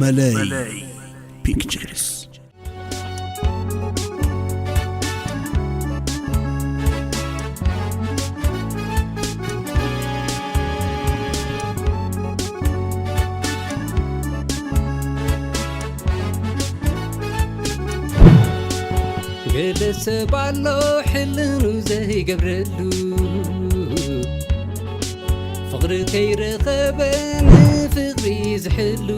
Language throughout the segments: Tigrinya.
መለይ ፒክቸርስ። ገለ ሰብ ኣሎ ሕልኑ ዘይገብረሉ፣ ፍቕሪ ከይረኸበ ንፍቕሪ ዝሕሉ፣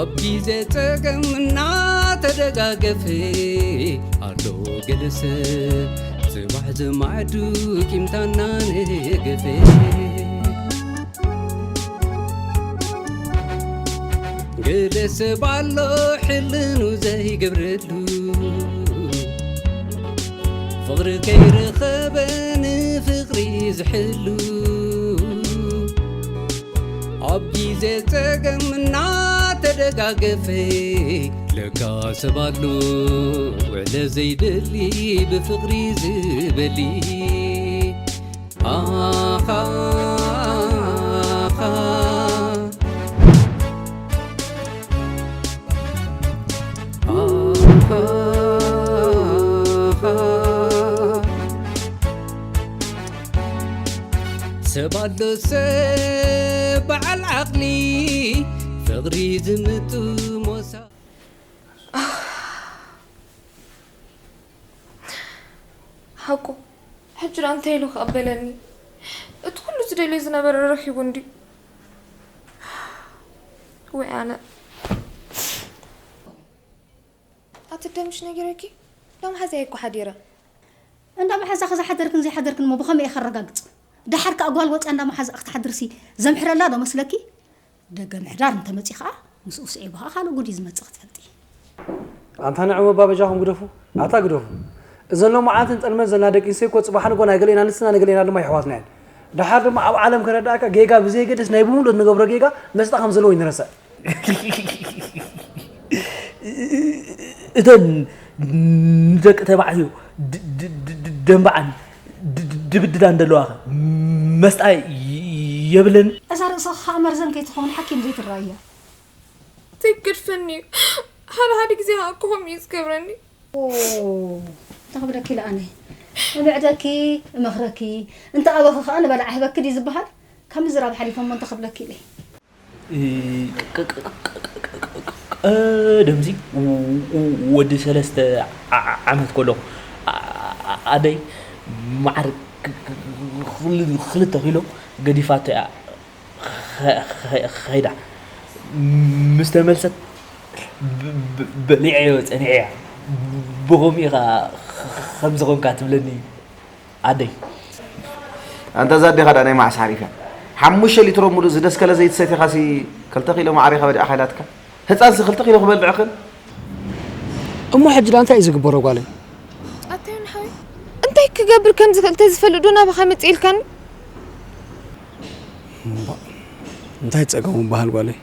ኣብ ግዜ ጸገም እናተደጋገፈ ኣሎ ገለ ሰብ፣ ጽባሕ ዝማዕዱ ቂምታ እናነገፈ። ገለ ሰብ ኣሎ ሕልኑ ዘይገብረሉ፣ ፍቕሪ ከይረኸበ ንፍቕሪ ዝሕሉ፣ ኣብ ግዜ ጸገም እናተደጋገፈ። ለካ ሰብ ኣሎ ውዕለ ዘይደሊ፣ ብፍቕሪ ዝበሊ። ኣኻ ኣኻ ኣኻ ኣኻ። ሰብ ኣሎ ሰብ በዓል ዓቕሊ፣ ፍቕሪ ዝምጥሞ ሰብ። ሓቁ፣ ሕጂ ደኣ እንታይ ኢሉ ክቕበለኒ? እቲ ኩሉ ዝደልዮ ዝነበረ ረኺቡ እንድዩ። ወይ ኣነ። ኣቲ ደምሽ ነጊረኪ? ሎምሓዘ እየ እኮ ሓዲረ። እንዳ መሓዛኺ ዝሓደርክን ዘይሓደርክን እሞ ብኸመይ እየ ከረጋግጽ? ደሓር ከኣ ጓል ወጽያ እንዳ መሓዛኣ ክትሓድርሲ ዘምሕረላ ዶ መስለኪ? ደገ ምሕዳር እንተመጺኡ ኸኣ ምስኡ ስዒቡ ኸኣ ካልእ ጉድ እዩ ዝመጽእ ክትፈልጢ። ኣንታ ንዑ መባበጃኹም ግደፉ። ኣታ ግደፉ። እዘን ሎማዓንትን ጠልመን ዘለና ደቂ ኣንስትዮ እኮ ጽባሕ ንግሆ ናይ ገሌና ኣንስትና ንገሌና ድማ የሕዋትና እየን። ደሓር ድማ ኣብ ዓለም ከረድኣካ ጌጋ ብዘየገድስ ናይ ብምሉእ ንገብሮ ጌጋ መስጣ ከም ዘለዎ ይንረሳእ። እተን ንደቂ ተባዕትዮ ደንበዓን ድብድዳን ዘለዋኸ መስጣ የብለን። እዛ ርእስኺ ከዓ መርዘን ከይትኸውን ሓኪም ዘይትረኣያ። ትግድፈኒ እዩ። ሓደ ሓደ ግዜ ከዓ እኮ ከምኡ እዩ ዝገብረኒ። እንታይ ክብለኪ ኢለ ኣነ እምዕደኪ እመኽረኪ እንተ ኣበኺ ከዓ ንበላዕ ህበኪ ድዩ ዝበሃል? ካብ ምዝራብ ሓሊፈ እሞ እንታይ ክብለኪ ኢለ። ቀደምሲ ወዲ ሰለስተ ዓመት ከለኹ ኣደይ መዓር ክልተ ኪሎ ገዲፋቶ እያ ከይዳ። ምስ ተመልሰት በሊዐዮ ፀኒሐያ። ብኸምኡ ኢኻ ከምዚ ኾንካ ትብለኒ። ኣደይ። ኣንታ እዛ ኣዴኻ ደኣ ናይ መዓስ ሓሪፋ? ሓሙሽተ ሊትሮ ሙሉእ ዝደስከለ ዘይቲ ሰቲኻሲ ክልተ ኪሎ መዓር ኢኻ በሊዕኻ ኢላትካ? ህጻንሲ ክልተ ኪሎ ክበልዕ ክእል? እሞ ሕጂ ደኣ እንታይ እዩ ዝግበሮ ጓለይ? ኣታ ዮኒ ሓወይ፣ እንታይ ክገብር ከም ዝኽእል እንተዝፈልጥ ዶ ናባኻ መጽእ ኢልካኒ? እንታይ ጸገሙ በሃል ጓለይ?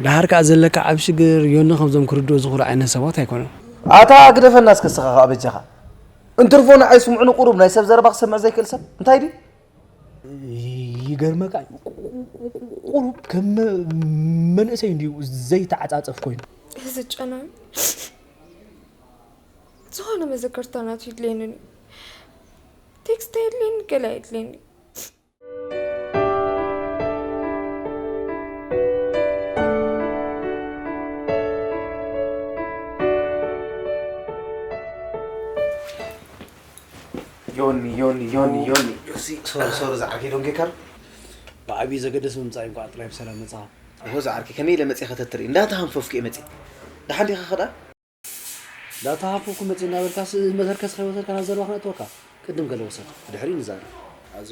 ደሓር ከኣ ዘለካ ዓቢ ሽግር ዮኒ ከምዞም ክርድኡ ዝኽእሉ ዓይነት ሰባት ኣይኮኑን። ኣታ ግደፈና እስከ እስኻ ከኣ በጃኻ። እንትርፎ ንዓይ ስምዑኒ ቁሩብ ናይ ሰብ ዘረባ ክሰምዕ ዘይክእል ሰብ እንታይ ድዩ? ይገርመካ እዩ ቁሩብ ከም መንእሰይ እንድዩ ዘይተዓጻጸፍ ኮይኑ። እዚ ጨናዊ ዝኾነ መዘከርታ ናቱ ይድልየኒ እዩ። ቴክስት ኣየድልየኒ ገለ ኣየድልየኒ። ዮኒ ዮኒ ዮኒ ዮኒ ዮሲ ሶሪ ሶሪ ዝዓርከይ ዶንጌ ካር ብዓብዪ ዘገደስ ምምፃእ እንኳዕ ጥራይ ብሰላም መፃኻ። እሆ ዝዓርከይ ከመይ ኢለ መፅየ ከተትርኢ እንዳተሃንፈፍኩ እየ መፅየ። ደሓን ዲኻ ኸዳ? ዳተሃንፈፍኩ መፅየ እናበልካስ መተርከስ ከይወሰድካ ናብ ዘረባ ክነእትወካ ቅድም ገለ ወሰድ ድሕሪኡ ንዛረብ።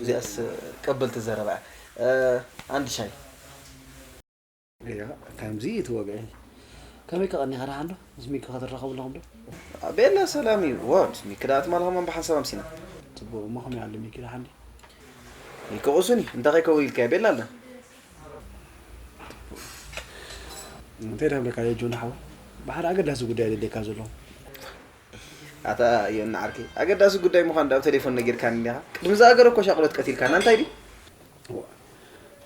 እዚኣስ ቀበልቲ ዘረባ እያ። ኣንድ ሻይ። እያ ከምዚ እቲ ወግዒ። ከመይ ከቐኒኻ ደሓን ዶ? ምስ ሚኪ ኸ ትራኸቡ ኣለኹም ዶ? ቤላ ሰላም እዩ። ዋ ምስ ሚኪ ደኣ ትማሊ ኸማን ብሓንሳብ ኣምሲና። ጽቡቕ እሞ ኸመይ ኣሎ ሚኪ ደሓን ድዩ? ሚኪ ቁሱን እዩ። እንታይ ከይከውን ኢልካዮ ቤላ ኣላ። እንታይ ደብለካ ዮ ጆን ሓወይ? ብሓደ ኣገዳሲ ጉዳይ ደልየካ ዘለኹ። ኣታ ዮኒ ዓርከይ ኣገዳሲ ጉዳይ ምዃኑ ደኣ ብቴሌፎን ነጊርካኒ እንዲኻ። ቅድሚ ዝኣገረ እኮ ሻቕሎት ቀቲልካና እንታይ ድዩ?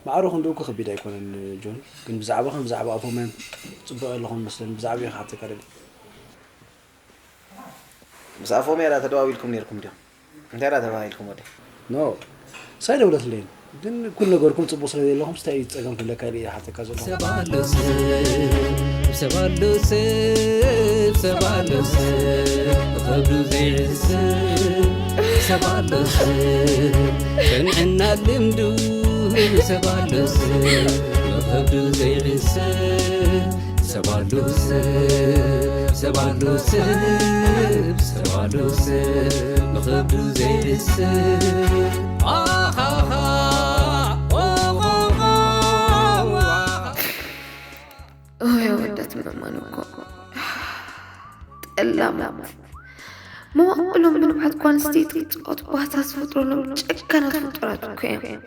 ማዕረ ክንድኡ እኮ ከቢድ ኣይኮነን ጆን፣ ግን ብዛዕባኻን ብዛዕባ ኣፎምያን ጽቡቕ ኣለኹም መስለኒ። ብዛዕባኡ ክሓተካ ደልየ። ምስ ኣፎምያ ዳ ተደዋዊልኩም ነይርኩም ድዮም? እንታይ ዳ ተባሂልኩም ወደይ? ኖ፣ ሳይ ደውለትለይን። ግን ኩሉ ነገርኩም ጽቡቕ ስለ ዘለኹም ስታይ እዩ ጸገም ክብለካ ኢለ እየ ሓተካ ዘለኹ። ሰብ ኣሎ ሰብ፣ ሰብ ኣሎ ሰብ፣ ሰብ ኣሎ ሰብ፣ ብኸብዱ ዘይሕሰብ ሰብ ኣሎ ሰብ፣ ቅንዕና ልምዱ ሰብ ኣሎ ሰብ፣ ብኸብዱ ዘይሕሰብ ሰብ ኣሎ ሰብ፣ ሰብ ኣሎ ሰብ፣ ሰብ ኣሎ ሰብ፣ ብኸብዱ ዘይሕሰብ። ኣሃሃ፣ ኦሆሆ፣ ኣሃ። ኦይ ኣወዳት ምእመን እኮ ጠላማት፣ መዋእሎም ብንብዓት ጓል ኣንስተይቲ ክጻወቱ ባህታ ዝፈጥረሎም ጨካናት ፍጡራት እኮ እዮም።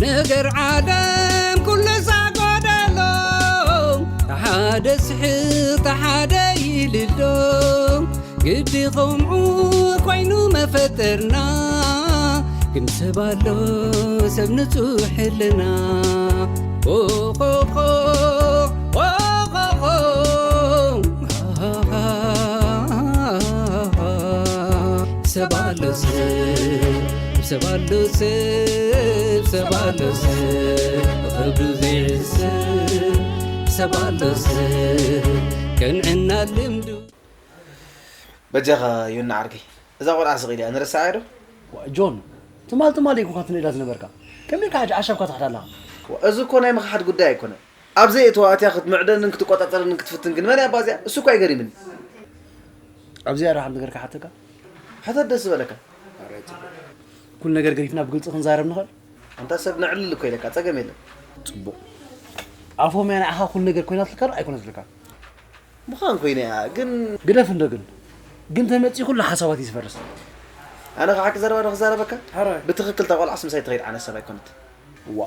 ነገር ዓለም ኩሉ ሳጎደሎ፣ ተሓደ ስሕቕ ተሓደ ይልሎ፣ ግዲ ከምኡ ኮይኑ መፈጠርና፣ ግን ሰብ ኣሎ ሰብ ንጹሕ ሕልና። ኦኾኾ፣ ኦኾኾ፣ ሰብ ኣሎ ሰብ፣ ሰብ ኣሎ ሰብ፣ ሰብ ኣሎ ሰብ፣ ብኸብዱ ዘይሕሰብ ሰብ ኣሎ ሰብ፣ ቅንዕና ልምዱ። በጃኻ ዮኒ ዓርከይ፣ እዛ ቆልዓ ስቕ ኢላ ንረስዓያ ዶ? ዋ፣ ጆን፣ ትማል ትማል ኢኹ ትንእዳ ዝነበርካ። ከመይ ኢልካ ሕጂ ዓሻ እኳ ትኽሕዳ ኣለኻ? ዋ፣ እዚ እኮ ናይ ምኽሓድ ጉዳይ ኣይኮነን። ኣብ ዘየእተዋ ኣትያ ክትምዕደንን ክትቆጻጸረንን ክትፍትን ግን መን እያ እባ እዚኣ? እሱ እኮ ኣይገሪምኒ። ኣብዚኣ ዶ ሓንቲ ነገር ክሓተካ? ሕተት ደስ ዝበለካ። ኣረ፣ ጽቡቕ። ኩሉ ነገር ገዲፍና ብግልጺ ክንዛረብ ንኽእል? ኣንታ ሰብ ነዕልል እኮ ኢለካ፣ ጸገም የለን። ጽቡቕ። ኣፎምያ ንዓኻ ኩሉ ነገር ኮይናትልካ ዶ ኣይኮነትልካን? ምዃን ኮይና እያ፣ ግን ግደፍ እንዶ ግን። ግን ተመጺኡ ኩሉ ሓሳባት እዩ ዝፈርስ። ኣነ ካብ ሓቂ ዘረባ ዶ ክዛረበካ? ሕራይ። ብትኽክል እታ ቆልዓስ ምሳይ ትኸይድ ዓይነት ሰብ ኣይኮነት። ዋ።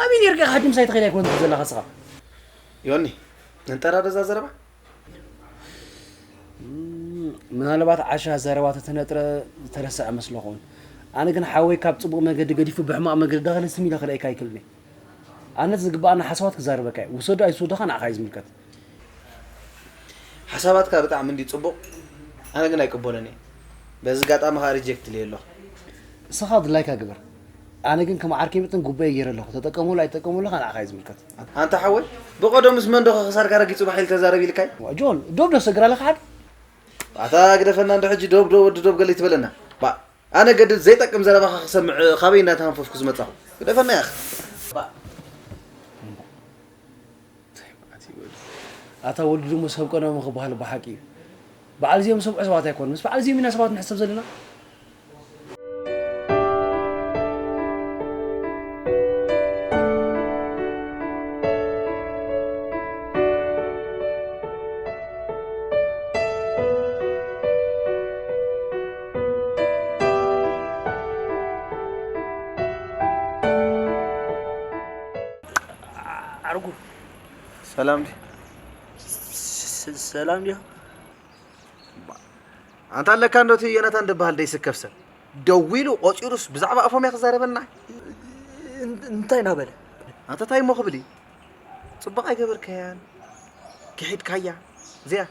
ኣበይ ኔርካ ኢኻ ሕጂ ምሳይ ትኸይድ ኣይኮነት ትብል ዘለኻ ንስኻ? ዮኒ፣ ንንጠራዶ እዛ ዘረባ? እም፣ ምናልባት ዓሻ ዘረባ ተተነጥረ ዝተረስዐ መስሎ ኸውን። ኣነ ግን ሓወይ ካብ ጽቡቕ መገዲ ገዲፉ ብሕማቕ መገዲ ዳኸለ ስም ኢለ ክርእየካ ኣይክእልን እየ። ኣነ ዝግብኣና ሓሳባት ክዛረበካ እየ። ውሰዶ ኣይትውሰዶ ኸኣ ንዓኻ እዩ ዝምልከት። ሓሳባትካ ብጣዕሚ እንድዩ ጽቡቕ፣ ኣነ ግን ኣይቅበሎን እየ። በዚ ኣጋጣሚ ኸኣ ሪጀክት ኢለዮ ኣለኹ። ንስኻ ድላይካ ግበር። ኣነ ግን ከም ዓርከይ መጠን ጉባኤ ገይረ ኣለኹ። ተጠቀመሉ ኣይትጠቀመሉ ኸኣ ንዓኻ እዩ ዝምልከት። ኣንታ ሓወይ፣ ብቐደሙስ መን ዶ ከኽሳርካ ረጊጹ ባሕ ኢሉ ተዛረብ ኢልካይ? ዋ፣ ጆን፣ ዶብ ዶ ሰግር ኣለኻ ሓቂ? ኣታ ግደፈና እንዶ ሕጂ ዶብ ዶ ወዲ ዶብ ገለ ይትበለና። ባ፣ ኣነ ገድል ዘይጠቅም ዘረባኻ ክሰምዕ ካበይ እናተሃንፈፍኩ ዝመጻኹ? ግደፈና ያኽ። ባ። እንታይ መዓት እዩ ወዲ? ኣታ ወዲ ድሙ ሰብ ቀደሙ ክበሃል ብሓቂ እዩ። በዓል እዚኦም ዝሰምዑ ሰባት ኣይኮኑን። ምስ በዓል እዚኦም ኢና ሰባት ንሕሰብ ዘለና። ዓርጉ። ሰላም ድዩ? ስ-፣ ሰላም ድዩ? ኣንታ ኣለካ እንዶ እቲ ዮናታን ዝበሃል ደይስከፍ ሰብ። ደዊሉ ቆጺሩስ ብዛዕባ ኣፎምያ ክዛረበና? እን-፣ እንታይ እናበለ? ኣንታ እንታይ እሞ ክብል እዩ? ጽቡቕ ኣይገበርካያን። ክሒድካያ። እዚኣ።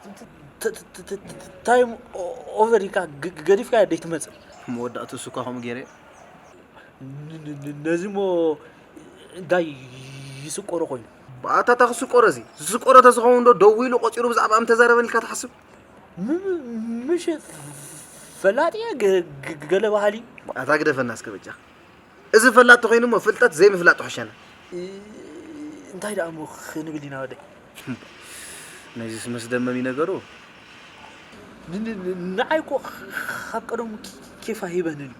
ት-፣ ት-፣ ት-፣ ት-፣ ታይም ኦ-፣ ኦቨር ኢልካ ገ-፣ ገ-፣ ገዲፍካያ ደይትመጽእ። መወዳእቱ እሱ እኳ ከምኡ ገይረ። ን-፣ ን-፣ ን-፣ ነዚ እሞ እንታይ ይስቆሮ ኮይኑ? ኣታ እታ ክስቆሮ እዚ፣ ዝስቆሮ ተዝኸውን ዶ ደዊሉ ቆጺሩ ብዛዕባ ምተዛረበን ኢልካ ትሓስብ? ም-፣ ም-፣ ምሽ ፈላጥ እየ ገ-፣ ገ-፣ ገለ በሃሊ። ኣታ ግደፈና እስከ በጃ። እዚ ፈላጥ ተኾይኑ እሞ ፍልጠት ዘይምፍላጥ ይሕሸና። እ-፣ እንታይ ደኣ እሞ ክንብል ኢና ወደይ? ናይዚስ መስደመም እዩ ነገሩ። ን-፣ ን-፣ ን-፣ ንዓይ እኮ ካብ ቀደሙ ኬፍ ኣይህበንን እዩ።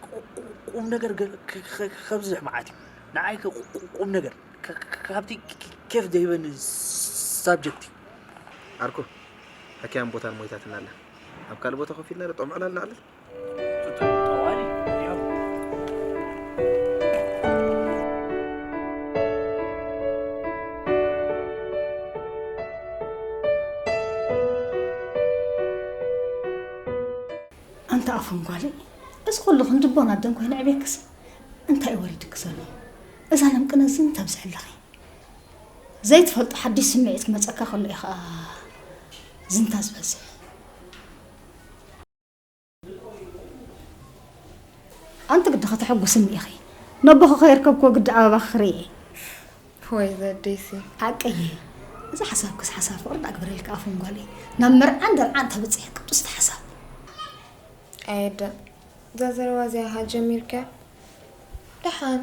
ቁ-፣ ቁ-፣ ቁም ነገር ገ-፣ ከ-፣ ከ-፣ ከብዝሕ መዓት እዩ። ንዓይ ከ-፣ ቁ-፣ ቁ-፣ ቁም ነገር ከ-፣ ከ-፣ ካብቲ ኬፍ ዘይህበኒ ሳብጀክት እዩ። ዓርኩ፣ ሓኪያን ቦታን ሞይታትና ኣላ። ኣብ ካልእ ቦታ ኮፍ ኢልና ዶ ጠምዖ ኣላ ንዓልል? ጠዋሊ፣ ያው። ከም ጓለይ፣ እዚ ኩሉ ክንድቦን ኣደን ኮይኑ ዕቤክስ፣ እንታይ እዩ ወሪድኪ ዘሎ? እዛ ለምቅነ ዝንታ ኣብዝሒ ኣለኺ። ዘይትፈልጦ ሓድሽ ስምዒት ክመጸካ ከሎ እዩ ኸኣ ዝንታ ዝበዝሕ። ኣንቲ ግዲ ከተሐጉስኒ ኢኺ። ነቦኺ ከየርከብክዎ ግዲ ኣበባኺ ክርኢ እየ። ወይ ዘዴሲ። ሓቀይ። እዚ ሓሳብክስ ሓሳብ ፍቕሪ ዳኣ ግበረልኪ ኣፎም ጓለይ። ናብ መርዓን ደርዓን ተብጽሒ ቅዱስቲ ሓሳብ። ኣይደ። እዛ ዘረባ እዚኣ ኢኻ ጀሚርካያ? ደሓን፣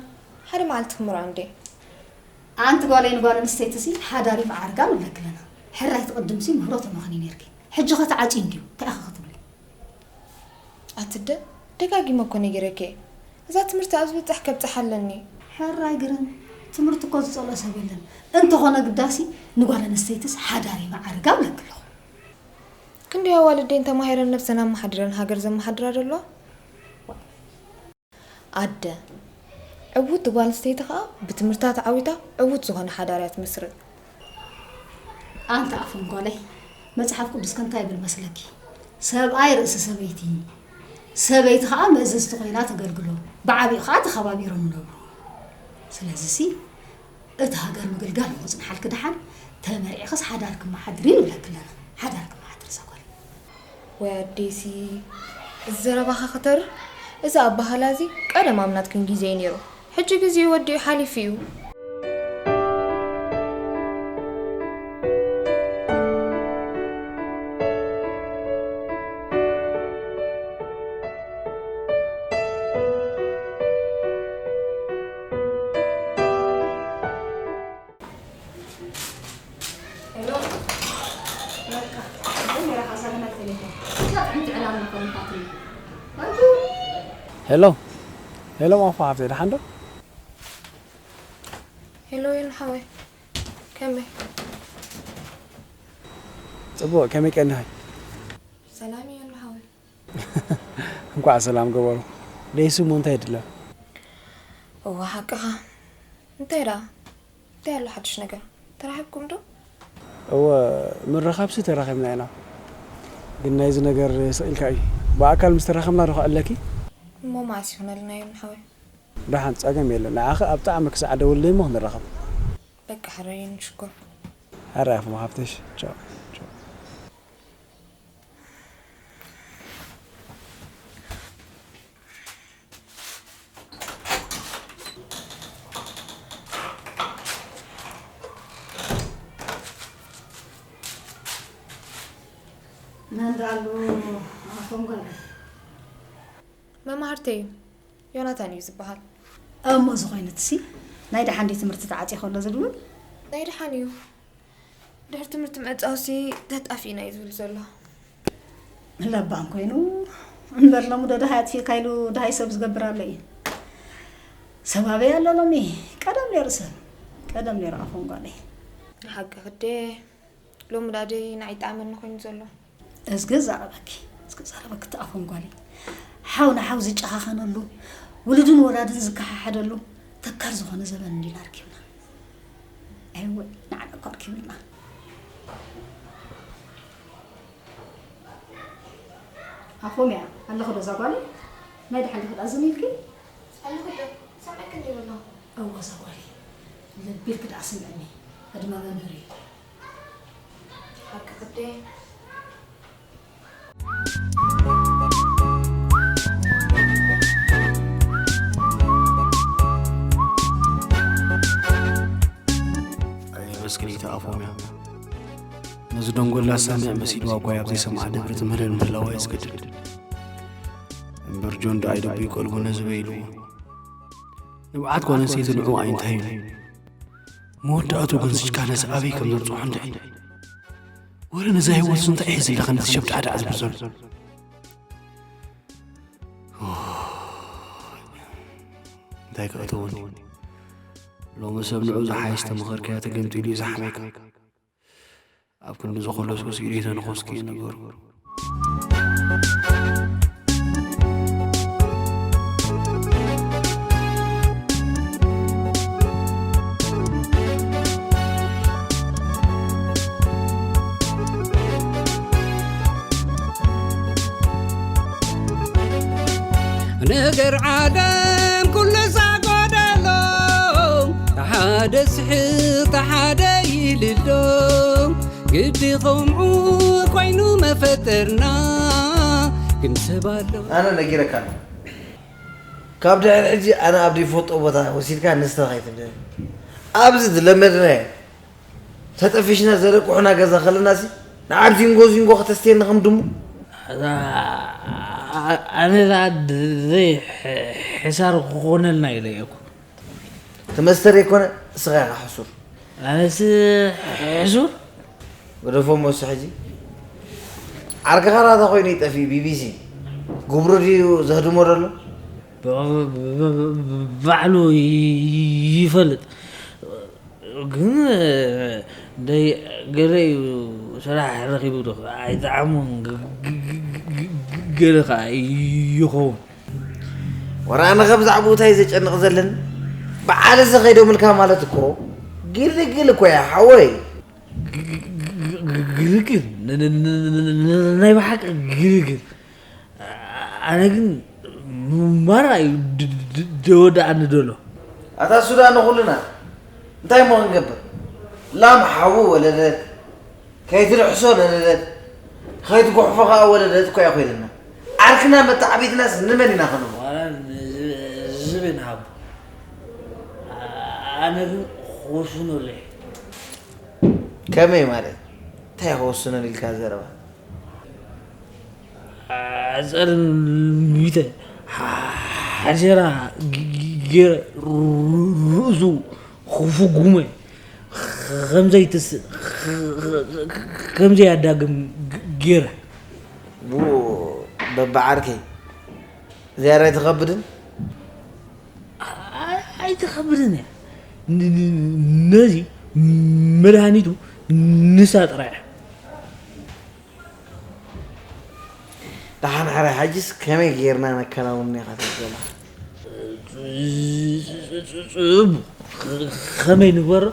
ሓደ መዓልቲ ክምርዖ እንዴ። ኣንቲ ጓለይ፣ ንጓል ኣንስተይቲ ሲ ሓዳሪ መዓርጋ ንብለኪ ኣለና። ሕራይ ትቕድም ሲ ምህሮ ተመኽኒ ነይርኪ። ሕጂ ኸ ተዓጽዩ እንድዩ፣ እንታይ ኢኺ ክትብሊ? ኣትደ፣ ደጋጊመ እኮ ነጊረኪ እየ። እዛ ትምህርቲ ኣብ ዝበጽሕ ከብጽሓ ኣለኒ። ሕራይ ግርም፣ ትምህርቲ እኮ ዝጸልኦ ሰብ የለን። እንተኾነ ግዳሲ ንጓል ኣንስተይትስ ሓዳሪ መዓርጋ እብለኪ ኣለኹ። ክንደይ ኣዋልድ ደን ተማሂረን ነብሰን ኣመሓዲረን ሃገር ዘመሓድራ ደለዋ? ኣደ፣ ዕውት ጓል ኣንስተይቲ ኸኣ ብትምህርታ ተዓዊታ ዕውት ዝኾነ ሓዳር እያ ትምስርት። ኣንቲ ኣፎም ጓለይ፣ መጽሓፍ ቅዱስከ እንታይ ይብል መስለኪ? ሰብኣይ ርእሲ ሰበይቲ፣ ሰበይቲ ኸኣ መእዘዝቲ ኮይና ተገልግሎ፣ ብዓቢኡ ኸኣ ተኸባቢሮም ይነብሩ። ስለዚሲ እቲ ሃገር ምግልጋል እሞ ጽንሓልኪ ደሓን፣ ተመርዒኽስ ሓዳር ክመሓድሪ ንብለኪ ኣለና። ሓዳር ክመሓድሪ እዛ ጓል። ወይ ኣዴሲ፣ እዚ ዘረባኻ ክተርር፣ እዚ ኣበሃህላ እዚ ቀደም ኣብ ናትክን ግዜ እዩ ነይሩ። ሕጂ ግዜኡ ወዲኡ ሓሊፉ እዩ። ሄሎ ሄሎ፣ ማፉ ሓፍተይ፣ ደሓን ዶ? ሄሎ፣ ዮኒ ሓወይ፣ ከመይ? ጽቡቕ፣ ከመይ ቀኒኺ? ሰላም እዩ፣ ዮኒ ሓወይ። እንኳዕ ሰላም ገበሩ። ደይሱ እሞ እንታይ ድለ? እዋ፣ ሓቅኻ። እንታይ ደኣ? እንታይ ኣሎ ሓድሽ ነገር? ተራኺብኩም ዶ? እወ፣ ምርኻብሲ ተራኺብና ኢና። ግን ናይዚ ነገር ስቕ ኢልካ እዩ። ብኣካል ምስ ተራኸብና ዶ ከዕለኪ? እሞ መዓስ ይኹነልና ዮኒ ሓወይ? ደሓን፣ ጸገም የለን። ንዓኺ ኣብ ጣዕሚ ክሳዕ ደውልለይ እሞ ክንራኸብ። በቃ፣ ሕራይ ዮኒ፣ ሽኮር። ሕራይ ኣፎም ሓፍተሽ። ቻው፣ ቻው። መን ደኣ ኣሎ ኣፎም ጓለይ? መማህርተይ እዩ። ዮናታን እዩ ዝበሃል። እሞ እዚ ኮይኑትሲ ናይ ደሓን ድዩ ትምህርቲ ተዓጽዩ ከሎ ዝድውል? ናይ ደሓን እዩ። ድሕሪ ትምህርቲ ምዕጻውሲ ተጣፊእና እዩ ዝብል ዘሎ። ለባም ኮይኑ እምበር ሎሚ ዶ ደሃይ ኣጥፊእካ ኢሉ ደሃይ ሰብ ዝገብር ኣሎ እዩ። ሰብ ኣበይ ኣሎ ሎሚ? ቀደም ነይሩ ሰብ። ቀደም ነይሩ ኣፎም ጓለይ። ሓቂ ክዴ ሎሚ ዳኣ ደይ ንዓይ ይጠዓመኒ ኮይኑ ዘሎ። እዝጊ ዛረበኪ፣ እዝጊ ዛረበኪ እቲ ኣፎም ጓለይ። ሓው ንሓው ዝጨኻኸነሉ፣ ውሉድን ወላድን ዝከሓሓደሉ ተካል ዝኾነ ዘበን እንዲና ኣርኪብና። ኣይወ፣ ንዓና እኮ ኣርኪብልና። ኣፎምያ፣ ኣለኹ ዶ እዛ ጓለይ? ናይ ደሓን ዲኺ ደኣ ዝም ኢልኪ? ኣለኹ ዶ፣ ሰምዐኪ እንድየ ዘለኹ። እወ እዛ ጓለይ፣ ልቢ ኢልኪ ደኣ ስምዕኒ፣ ዕድመ መምህር እዩ። ሓቂ ክዴ። ኣየመስግን ኢተኣፎምያ ነዚ ደንጎላ ሰምዕ መሲልዋ ጓይ ኣብ ዘይሰምዓ ደብሪ ትምህረን ምህላዋ የስገድድ። እምበር ጆን ደኣይ ልቡ ይቀልቦ ነዚ በይልዎ። ንብዓት ጓል ኣንስተይቲ ንዑ ኣይንታይን እዩ። መወዳእቱ ግን እዚ ጭካነስ ኣበይ ከም ዘብጽሖ እንድዒ። ወረ ነዛ ህይወትስ እንታይ እዩ ዝለኸ ነቲ ሸብዳዕዳዕ ዝብል ዘሎ? እንታይ ከእተወኒ? ሎሚ ሰብ ንዑ ዝሓይሽ ተመኸርካዮ ተገምጢሉ እዩ ዝሓመካ። ኣብ ክንዲ ዝኸለስኩስ ኢደይ ተነኸስኩ እዩ ነገሩ። ዓለም ኩሉ ሳጎደሎ፣ ተሓደ ስሕቕ ተሓደ ይልሎ፣ ግዲ ከምኡ ኮይኑ መፈጠርና፣ ግን ሰብ ኣሎ። ኣነ ነጊረካ ኣለኹ። ካብ ድሕሪ ሕጂ ኣነ ኣብ ዘይፈልጦ ቦታ ወሲድካ ንስተ ከይትብለኒ። ኣብዚ ዝለመድናዮ ተጠፊሽና ዘረቁሑና ገዛ ከለናሲ ንዓብ ዚንጎ ዚንጎ ከተስትየኒ ከም ድሙ። ኣነ ደኣ ዘይ ሕሳር ክኾነልና ኢለ እየ እኮ። ትመስተር ኣይኮነ እስኻ ኢኻ ሕሱር። ኣነስ ሕሱር? ግደፎ እሞ እሱ ሕጂ ዓርክኻ ናታ ኮይኑ ይጠፍእ ቢቢሲ ግብሩ ድዩ ዘህድሞ ዘሎ? ባዕሉ ይፈልጥ። ግን ደይ ገለ እዩ ስራሕ ረኺቡ ዶ ኣይጠዓሙን ገለ ከዓ ይኸውን። ወረ ኣነ ከ ብዛዕባኡ እንታይ ዘጨንቕ ዘለኒ? በዓል እዚ ከይዶምልካ ማለት እኮ ግልግል እኮ እያ ሓወይ። ግልግል ናይ ብሓቂ ግልግል። ኣነ ግን ማራ እዩ ደወዳኣኒ ደሎ። ኣታ እሱ ደኣ ንኹልና እንታይ እሞ ክንገብር? ላም ሓዊ ወለደት፣ ከይትልሕሶ ለለደት፣ ከይትጉሕፎ ከኣ ወለደት እኮ እያ ኮይንና። ዓርክና መተዓቢትናስ ንመን ኢና ክንህቦ? ዋላ ንዝብን ሃቦ። ኣነ ግን ክወስኖ ኣለይ። ከመይ ማለት? እንታይ ክወስኖ ኢልካ ዘረባ? ኣጸርን ሚተ ሓሸራ ገይረ ርእሱ ክፍጉመ ከምዘይትስእ ከምዘያዳግም ገይረ። ብኡ በብዓርከይ ዝያዳ ኣይትኸብድን? ኣይትኸብድን እያ። ነዚ መድሃኒቱ ንሳ ጥራይ እያ። ደሓን ሕራይ፣ ሕጂስ ከመይ ጌርና ነከናውን ኢኻ ትብል ዘለኻ? ጽቡቕ። ከመይ ንግበሮ?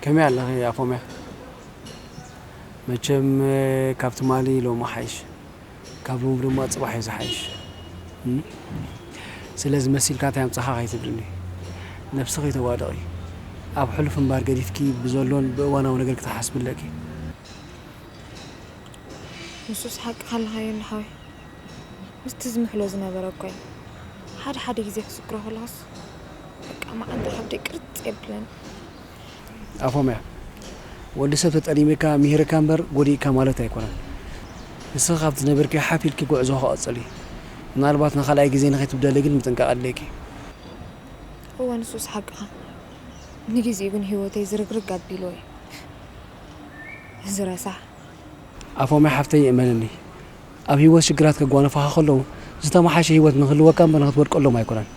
ከመይ ኣለኺ ኣፎምያ? መቸም ካብ ትማሊ ሎሚ ሓይሽ፣ ካብ ሎሚ ድማ ጽባሕ እዩ ዝሓይሽ። እም? ስለዚ መሲልካ እንታይ ኣምጻኻ ከይትብልኒ። ነብስኺ ተዋደቒ። ኣብ ሕሉፍ እምባር ገዲፍኪ ብዘሎን ብእዋናዊ ነገር ክትሓስቢ ኣለኪ። ንሱስ ሓቅኻ ኣለኻዮ እንዶ ሓወይ። ምስቲ ዝምሕሎ ዝነበረ እኮ እዩ። ሓደ ሓደ ግዜ ክዝክሮ ከለኹስ በቃ መዓንጣ ከብደይ ቅርጽ የብለኒ። ኣፎምያ፣ ወዲ ሰብ ተጠሊምካ ምሂርካ እምበር ጎዲእካ ማለት ኣይኮነን። ንስኻ ካብቲ ዝነበርካዮ ሓፍ ኢልኪ ጉዕዞኺ ቀጽሊ። ምናልባት ንኻልኣይ ግዜ ንኸይትብደሊ ግን ምጥንቃቕ ኣድልየኪ። እወ ንሱስ ሓቅኻ። ንግዜኡ ግን ህይወተይ ዝርግርግ ኣቢልዎ እዩ። እዚ ረሳሕ። ኣፎምያ ሓፍተይ እመንኒ፣ ኣብ ህይወት ሽግራት ከጓንፋኻ ከለዉ ዝተመሓሸ ህይወት ንክህልወካ እምበር ንክትወድቀሎም ኣይኮነን።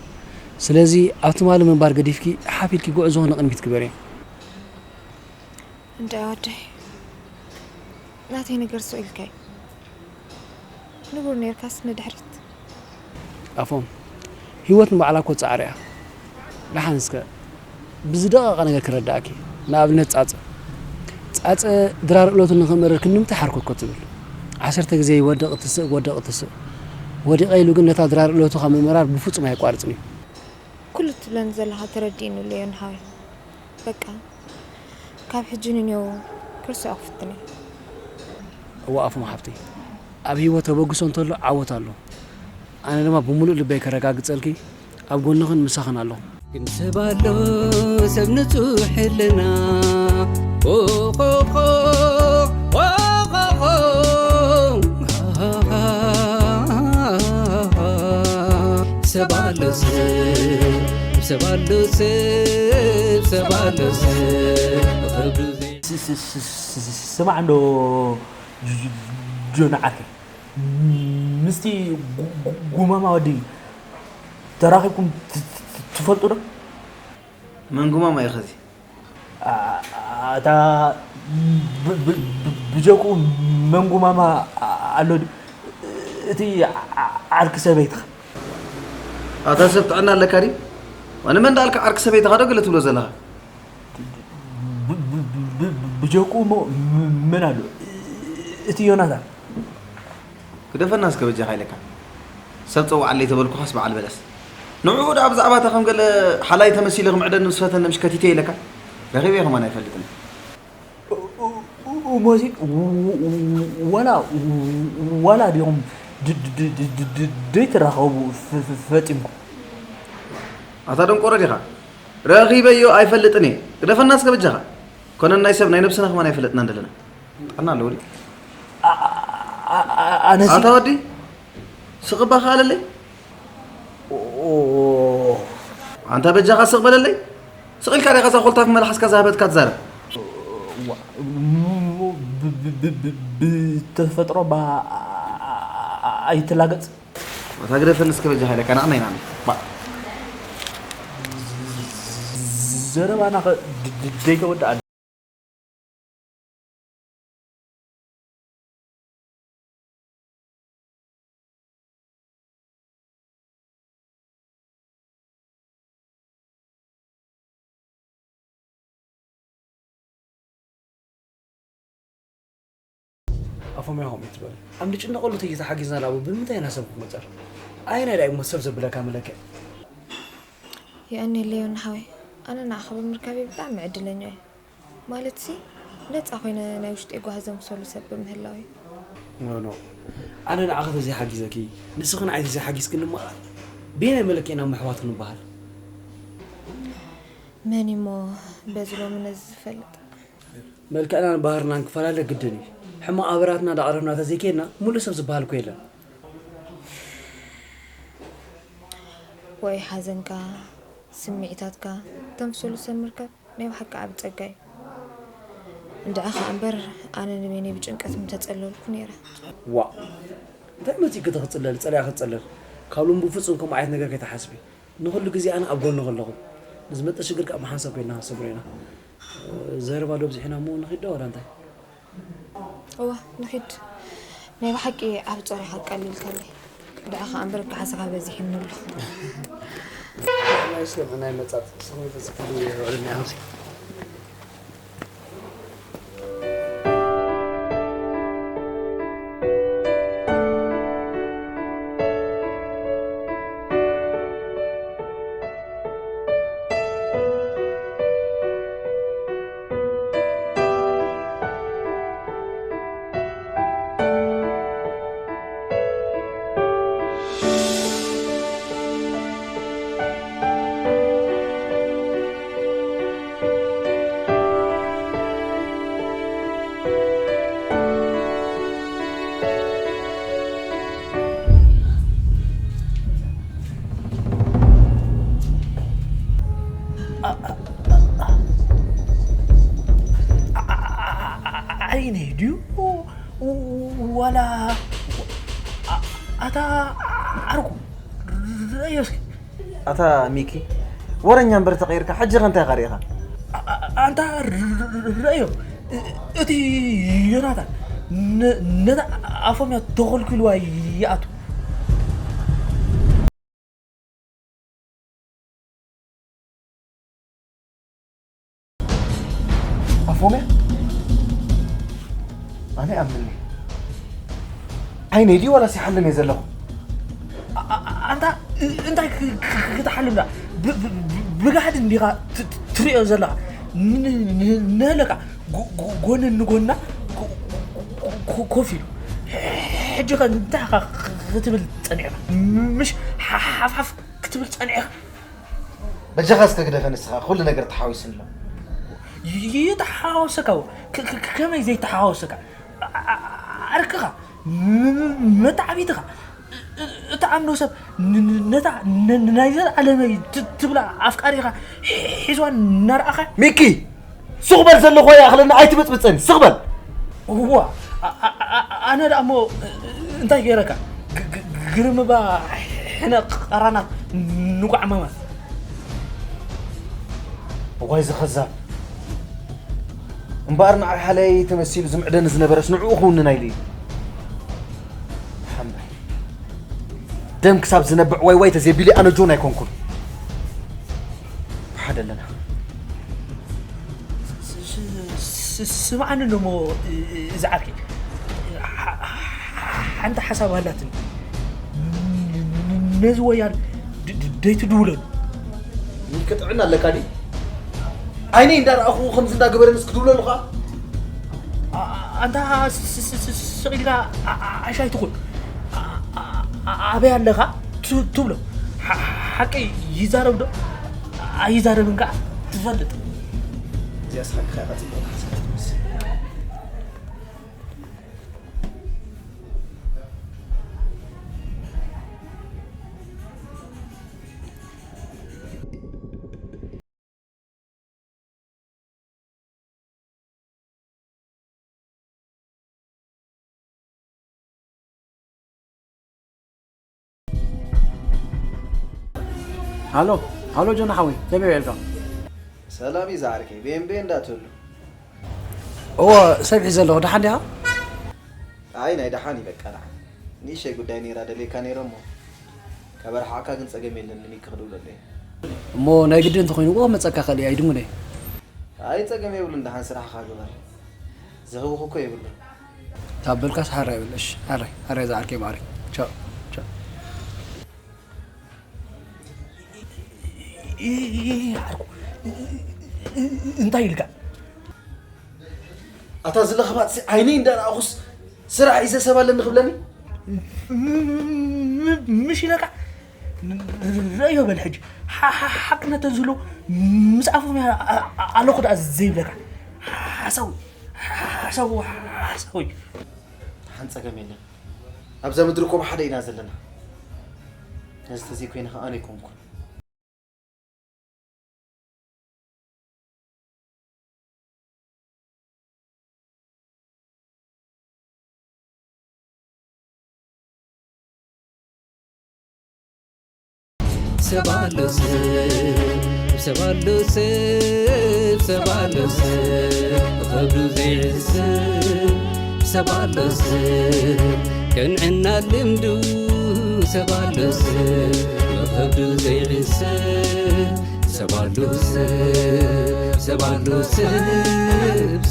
ስለዚ ኣብ ትማሊ ምንባር ገዲፍኪ ሓፍ ኢልኪ ጉዕዞኺ ንቕድሚት ግበሪ። እንዳ ወደይ ናተይ ነገር ስቕ ኢልካይ። ንቡር ኔርካስ ንድሕሪት። ኣፎም፣ ህይወት ንባዕላ እኮ ጻዕሪ እያ። ደሓን እስከ ብዝደቐቐ ነገር ክረዳእኪ። ንኣብነት ጻጸ። ጻጸ ድራር እለቱ ንኽመርር ክንዲ ምንታይ ሓርኮት እኮ ትብል። ዓሰርተ ግዜ ይወድቕ ትስእ፣ ወድቕ ትስእ። ወዲቐ ኢሉ ግን ነታ ድራር እለቱ ካብ ምምራር ብፍጹም ኣየቋርጽን እዩ። ኩሉ እትብለኒ ዘለኻ ተረዲእኒ ኣሎ ዮኒ ሓወይ። በቃ ካብ ሕጂ ንኔው ክርስዖ ክፍትን እየ። እወ ኣፎም ሓፍተይ፣ ኣብ ህይወት ተበግሶ እንተሎ ዓወት ኣሎ። ኣነ ድማ ብምሉእ ልበይ ከረጋግጸልኪ ኣብ ጎንኽን ምሳኽን ኣለኹ። ግን ሰብ ኣሎ ሰብ ንጹሕ ሕልና ሰብ ኣሎ ሰብ ሰብ ኣሎ ሰብ ብኽብሩ ዘይ- ስ- ስ- ስ- ስ- ስማዕ እንዶ ጅ- ጅ- ጆን ዓርከይ፣ ምስቲ ጉ- ጉ- ጉማማ ወዲ ተራኺብኩም ት- ት- ት- ትፈልጡ ዶ? መን ጉማማ እዩ ኸዚ? ኣ- ኣታ ብ- ብ- ብ- ብጀክኡ መንጉማማ ኣሎ ድዩ? እቲ ዓ- ዓርኪ ሰበይትኻ። ኣታ ሰብ ጥዕና ኣለካ ድዩ? ዋነ መን ዳልካ ዓርኪ ሰበይትኻ ዶ ገለ ትብሎ ዘለኻ? ብ- ብ- ብ- ብ- ብጀክኡ እሞ ም- መን ኣሎ? እቲ ዮናታን። ግደፈና እስከ በጃኻ ኢለካ። ሰብ ጸውዓለይ ተበልኩኻስ በዓል በለስ። ንዕኡ ደኣ ብዛዕባ እታ ከም ገለ ሓላይ ተመሲሉ ክምዕደኒ ምስ ፈተነ ምሽ ከቲተ ኢለካ። ረኺበዮ ከማን ኣይፈልጥን። እሞዚ ዋላ ዋላ ዲኹም ድ- ድ- ድ- ድ- ድ- ደይትራኸቡ ፍ- ፍ- ፈጢምኩም? ኣታ ደንቆሮ ዲኻ? ረኺበዮ ኣይፈልጥን እየ። ግደፈና እስከ በጃኻ። ኮነን ናይ ሰብ ናይ ነብስና ከማን ኣይፈለጥናን ዘለና። ጥዕና ኣለዎ ድዩ? ኣነሲ ኣታ ወዲ ስቕባ ከኣለለይ። ኣንታ በጃኻ ስቕ በለለይ። ስቕ ኢልካ ዲኻ እዛ ኮልታፍ መልሓስካ ዝሃበትካ ትዛረብ? ብተፈጥሮ ባ ኣይትላገጽ። ኣታ ግደፈኒ እስከ በጃኻ ኢለካ ናቕና ኢና። ባ ዘረባና ኸ ደይተወድኣ። ኣፎምያ ከምኡ ትበል። ኣብ ንጭነቐሉ ተይተሓጊዝና ላቡ ብምንታይ ኢና ሰብ ክመፀር? ኣየናይ ዳይ እሞ ሰብ ዘብለካ መለክዕ? የቐንየለይ ዮኒ ሓወይ፣ ኣነ ንዓኻ ብምርካበይ ብጣዕሚ ዕድለኛ እየ። ማለትሲ ነጻ ኮይነ ናይ ውሽጠይ ጓሂ ዘምሰሉ ሰብ ብምህላወይ። ኖ ኖ፣ ኣነ ንዓኺ ተዘይሓጊዘኪ ንስኺ ንዓይ ተዘይሓጊዝክኒ እሞ በየናይ መለክዒ ኢና እሞ ኣሕዋት ክንበሃል? መን እሞ በዚ ሎሚ ነዚ ዝፈልጥ? መልክዕናን ባህርናን ክፈላለ ግድን እዩ። ሕማቕ ኣበራትና ዳቕረብና ተዘይከይድና ሙሉእ ሰብ ዝበሃል እኮ የለን። ወይ ሓዘንካ፣ ስምዒታትካ ተምስሉ ሰብ ምርካብ ናይ ብሓቂ ዓቢ ጸጋ እዩ። እንድዒ ኸኣ እምበር ኣነ ንበይነይ ብጭንቀት ምተጸለልኩ ነይረ። ዋእ! እንታይ መጺእኪ እቲ ክጽለል፣ ጸሊኣ ክትጸለል? ካብ ሎሚ ብፍጹም ከምኡ ዓይነት ነገር ከይትሓስቢ። ንኹሉ ግዜ ኣነ ኣብ ጎንኺ ኣለኹ። ንዝመጽእ ሽግር ከኣ ብሓንሳብ ኮይንና ክንሰግሮ ኢና። ዘረባ ዶ ኣብዚሕና እሞ ንኺድ ዶ ዋላ እንታይ? እወ፣ ንኺድ። ናይ ብሓቂ ዓቢ ጾር ኢኻ ኣቃሊልካለይ። ደኣ ኸኣ እምበር ከሓስኻ በዚሕኒ ኣሎ። ናይ ስለ ናይ መጻጽ ሰማይ ፈጽ ክብል ይውዕል ናይ ኣምሲ። ዓይነይ ድዩ ዋላ ኣታ ዓርኩ? ርእዮ እስኪ። ኣታ ሚኪ፣ ወረኛ እምበር ተቐይርካ፣ ሕጂ ኸ እንታይ ኢኻ ርኢኻ? ኣንታ ርእዮ፣ እቲ ዮናታን ነ- ነታ ኣፎምያ ተኾልኪልዋ ይኣቱ። ኣፎምያ? ኣነ ኣምኒ። ዓይነይ ድዩ ዋላስ ይሓልም እየ ዘለኹ? ኣንታ እንታይ ክትሓልም ዳ? ብጋሕዲ እንዲኻ ትሪኦ ዘለኻ? ንህለካ ጎንን ንጎና ኮፍ ኢሉ ሕጂ ኸ እንታይ ክትብል ጸኒዕካ? ምሽ ሓፍሓፍ ክትብል ጸኒዕካ? በጃኻ እስከ ግደፈ ንስኻ፣ ኩሉ ነገር ተሓዊሱኒ ኣሎ። ይተሓዋወሰካ፣ ከመይ ዘይተሓዋወሰካ? ዓርክኻ፣ መተዓቢትኻ፣ እትኣምኖ ሰብ ን- ን- ነታ ን- ን- ናይ ዘለኣለመይ ት- ትብላ ኣፍቃሪኻ ሒ- ሒዝዋ እናረኣኻ። ሚኪ፣ ስቕ በል፣ ዘለኹ ይኣኽለኒ፣ ኣይትብጽብጸኒ፣ ስቕ በል። እዋ፣ ኣ- ኣ- ኣ- ኣነ ደኣ እሞ እንታይ ገይረካ? ግ- ግ- ግርምባ ሕነ ቐራናት ንጓዕ ማማት። እዋይ ዝኸዛብ እምበኣር፣ ንዓይ ሓለይ ተመሲሉ ዝምዕደኒ ዝነበረስ ንዕኡ ክውንን ኣይልዩ። ሓምባይ ደም ክሳብ ዝነብዕ ዋይ ዋይ ተዘይቢሉ ኣነ ጆን ኣይኮንኩን። ብሓደ ኣለና። ስ- ስ- ስ- ስምዓኒ እሞ እ- እ- እዚ ዓርከይ ሓ- ሓ- ሓንቲ ሓሳብ ኣላትኒ። ነዚ ወያል ድ- ድ- ደይትድውለሉ። ይከጥዕና ኣለካ ድዩ? ዓይነይ እንዳረኣኹ ከምዚ እንዳገበረንስ ክድውለሉ ኸዓ? ኣ- ኣንታ ስ- ስ- ስ- ስ- ስቕ ኢልካ ኣ- ኣ- ዓሻ ኣይትኹን። ኣ- ኣ- ኣ- ኣበይ ኣለኻ ት- ትብሎ። ሓ- ሓቂ ይዛረብ ዶ ኣይዛረብን ከዓ ትፈልጥ። እዚኣ ስሓቅካ ኢኻ ጽቡቕ ሓሳብ ትመስል። ሃሎ፣ ሃሎ ጆን ሓወይ፣ ከመይ ውዒልካ? ሰላም እዩ ዝዓርከይ፣ ቤንቤ እንዳትህሉ። እወ፣ ሰብ ሒዘ ኣለኹ፣ ደሓን ዲኻ? ኣይ፣ ናይ ደሓን እዩ፣ በቃ ደሓን። ንእሽተይ ጉዳይ ነይራ ደልየካ ነይረ እሞ፣ ካብ ኣርሓቕካ ግን ጸገም የለን፣ ንሚኪ ክድውለሉ እየ። እሞ ናይ ግድን እንተኾይኑ እኮ ክመጸካ ክእል እየ፣ ኣይድንጉን እየ። ኣይ፣ ጸገም የብሉን፣ ደሓን ስራሕኻ ግበር። ዝህውኽ እኮ የብሉን። ካብ በልካስ ሓራይ በል። እሺ፣ ሓራይ፣ ሓራይ ዝዓርከይ ማዕረይ። ቻው፣ ቻው። እንታይ ኢልካ? ኣታ ዝለኽባጥ ሲ ዓይነይ እንዳረኣኹስ ስራሕ ሒዘ ሰብ ኣለኒ ክብለኒ? ም- ም- ምሽ ኢለካ? ረዮ በል ሕጂ። ሓ- ሓ- ሓቅነት ተዝህሉ ምስ ኣፎም እያ ኣ- ኣ- ኣለኹ ደኣ ዘይብለካ። ሓሳዊ፣ ሓሳዊ፣ ሓሳዊ። ሓን ጸገም የለን። ኣብዛ ምድሪ እኮ ብሓደ ኢና ዘለና። ነዚ ተዘይኮይነ ኸኣ ኣነ ኣይኮንኩን። ሰብ ኣሎ ሰብ፣ ሰብ ኣሎ ሰብ፣ ሰብ ኣሎ ሰብ፣ ብኸብዱ ዘይሕሰብ ሰብ ኣሎ ሰብ፣ ቅንዕና ልምዱ ሰብ ኣሎ ሰብ፣ ብኸብዱ ዘይሕሰብ ሰብ ኣሎ ሰብ፣ ሰብ ኣሎ ሰብ፣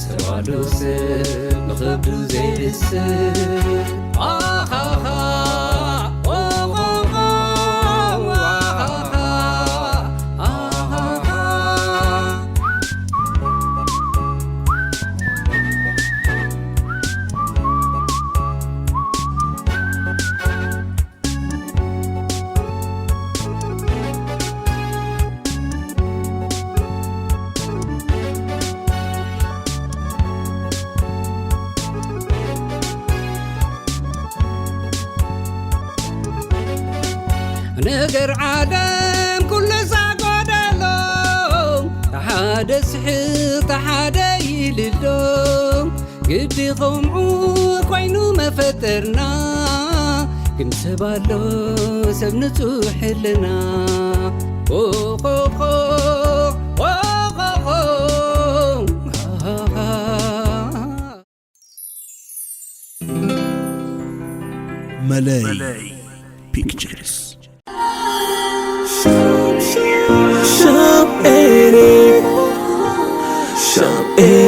ሰብ ኣሎ ሰብ፣ ብኸብዱ ዘይሕሰብ። ኣሃሃ፣ ኦሆሆ፣ ኣሃሃ፣ ኣሃሃ። ነገር ዓለም ኩሉ ዛጎደሎ፣ ተሓደ ስሕቕ ተሓደ ይልሎ። ግዲ ከምኡ ኮይኑ መፈጠርና፣ ግን ሰብ ኣሎ ሰብ ንጹሕ ሕልና። ኦኾኾ፣ ኦኾኾ፣ ሃሃሃ። መለይ ፒክቸርስ። Shop Eric. Shop Eric.